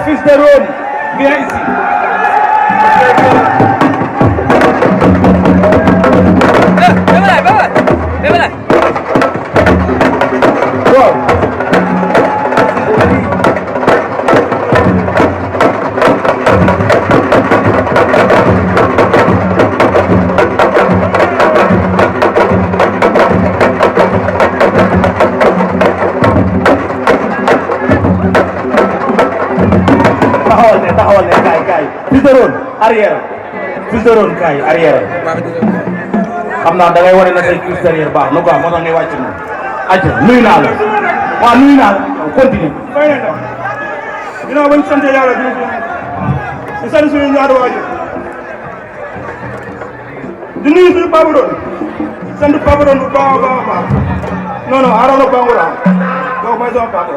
fils de Rome, viens ici. Wow. taxawal ne kaay fils de Rone arrière fils de Rone kaay arrière xam naa da ngay wane na say cuisse derrière baax na quoi moo tax ngay wàcc moom acca nuyu naa la waaw nuyu naa la continue fay na ginnaaw bañ sant yàlla di sant suñu ñaari waajur di nuyu suñu Papa Rone sant Papa Rone bu baax a baax a baax non non Arona Bangoura kooku mooy sama papa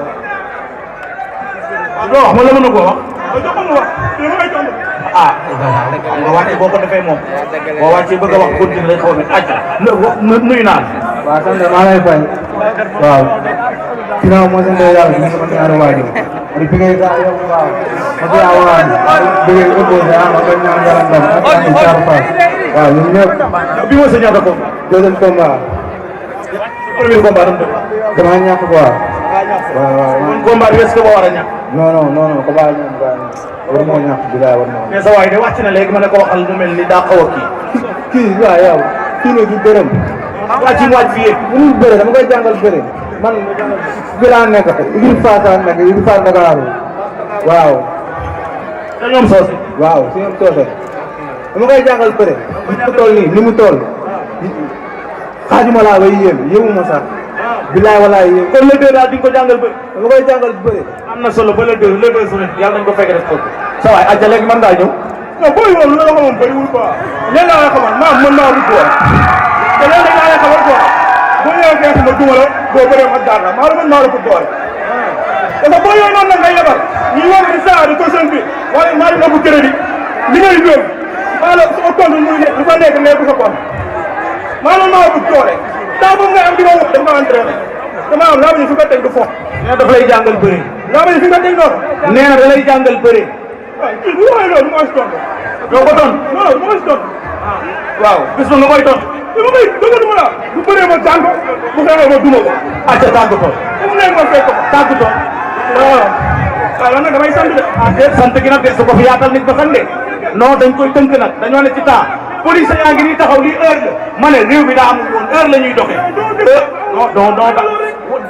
doo wax ma la mën a ko wax jox ko mu wax li ma may tontu ah nga wàcce boo ko defee moom boo wàccee bëgg a wax continue rek xaw ma acca nuyu naa la waaw sant maa lay fay waaw ginnaaw moo sant yàlla di sama ñaari waajur di bëggee gaa yow waaw ma koy awaan bëggee opposé ma koy ñaan yàlla ndam ak Aliou Sarr Fass waaw ñun ñëpp bi mooy sa ñaata ko deuxième combat premier combat dama ñàkk quoi waaw combat bi est-ce que boo war a ñàkk non non non non combat ñoom war moo ñàkk bilaay war moo mais sa waay de wàcc na léegi ma ne ko waxal mu mel ni daa xaw a kii waaw yow kii ne du dërëm wàcc mu wàcc fi yéeg mënul bëre dama koy jàngal bëre man bi laa nekk Igri Fass laa nekk Igri Fass Ndakaaru waaw te ñoom soose waaw si ñoom soose dama koy jàngal bëre ni mu toll nii ni mu toll xaajuma laa bay yéem yéemuma sax bilaay walaay yéem kon le deux daal di nga ko jàngal bëri dama koy jàngal bëre am na solo ba le deux su ne yàlla nañ ko fekk def ko sa waay acca léegi mën ngaa ñëw non booy moom lu la xamoon bëriwul quoi leen laa la xamal maa mën naa wut quoi te leen rek laa la xamal quoi boo ñëwee fekk ma duma la boo bëree ma daan la maa la mën maa la ko doole parce que boo yooyu noonu nag ngay yebal ñuy wax di saa di question bi wala maa di ëpp crédit li ngay yóbbu maa la sama compte muy ne lu fa nekk nekk sa compte maa la maa ëpp doole temps boobu ngay am di ma wut dama entraîné dama am laa ma ñu fi nga teg du fo nee na daf lay jàngal bëri laa ma ñu fi nga teg noonu nee na da lay jàngal bëri waaw kii bu waxee loolu du ma si tontu doo ko ton non non du ma si tontu waaw bis ba nga koy ton li ma koy dëgg la bu bëree ma jàng ko bu xeexee ma duma ko acca tàggatoo fu mu nekk ma fekk ko tàggatoo waaw waaw lan nag damay sant de ah déet sant gi nag de su ko fi yaatal nit ba xam ne non dañ koy tënk nag dañoo ne ci temps police yaa ngi nii taxaw lii heure la ma ne réew mi daa amul woon heure la ñuy doxee non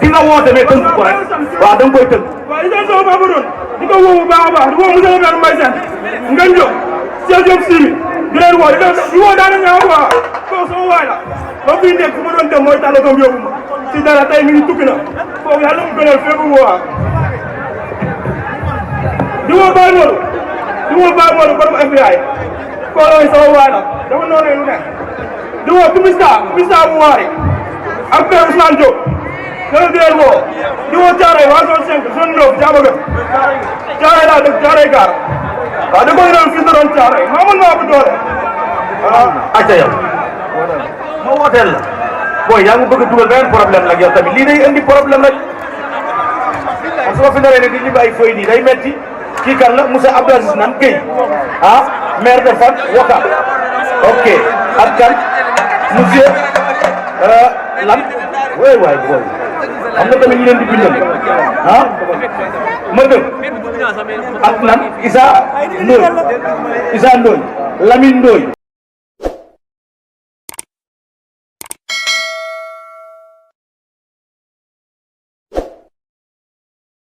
di nga woote mais tënk ko rek waaw da nga koy tënk waaw li sama Papa Rone di ko woo bu baax a baax di woo monsieur le maire Mbaye Sène Ngagne Diop Cheikh Diop Simi di leen woo di woo daana ñaaw quoi kooku sama waay la ba fii nekk fu ma doon dem mooy tàllatoom yóbbu ma si dara tey mi ngi tukki na foofu yàlla mu gënal fépp woo di woo Baye Modou di woo Baye Modou borom FBI koo sama waay la dafa noonu lu nekk di woo Kubista bu waari ak père Ousmane Diop dana di leen woo di woo Thiaroye waa zone 5 zone 9 Diamaguène Thiaroye laa dëkk Thiaroye Gare waaw da koy doon fils de Rone Thiaroye maa mën naa bu doole acca yow ma wooteel la booy yaa ngi bëgg a dugal beneen problème nag yow tamit lii day indi problème rek parce que su ma fi naree ne di ñu bàyyi fooy nii day metti kii kan la monsieur Abdou Aziz Nan Guèye ah maire de Fass Ouakam ok ak kan monsieur lan waay booy xam nga tamit ñu leen di bindal ah ma dëgg ak lan Issa Ndoye Lamine Ndoye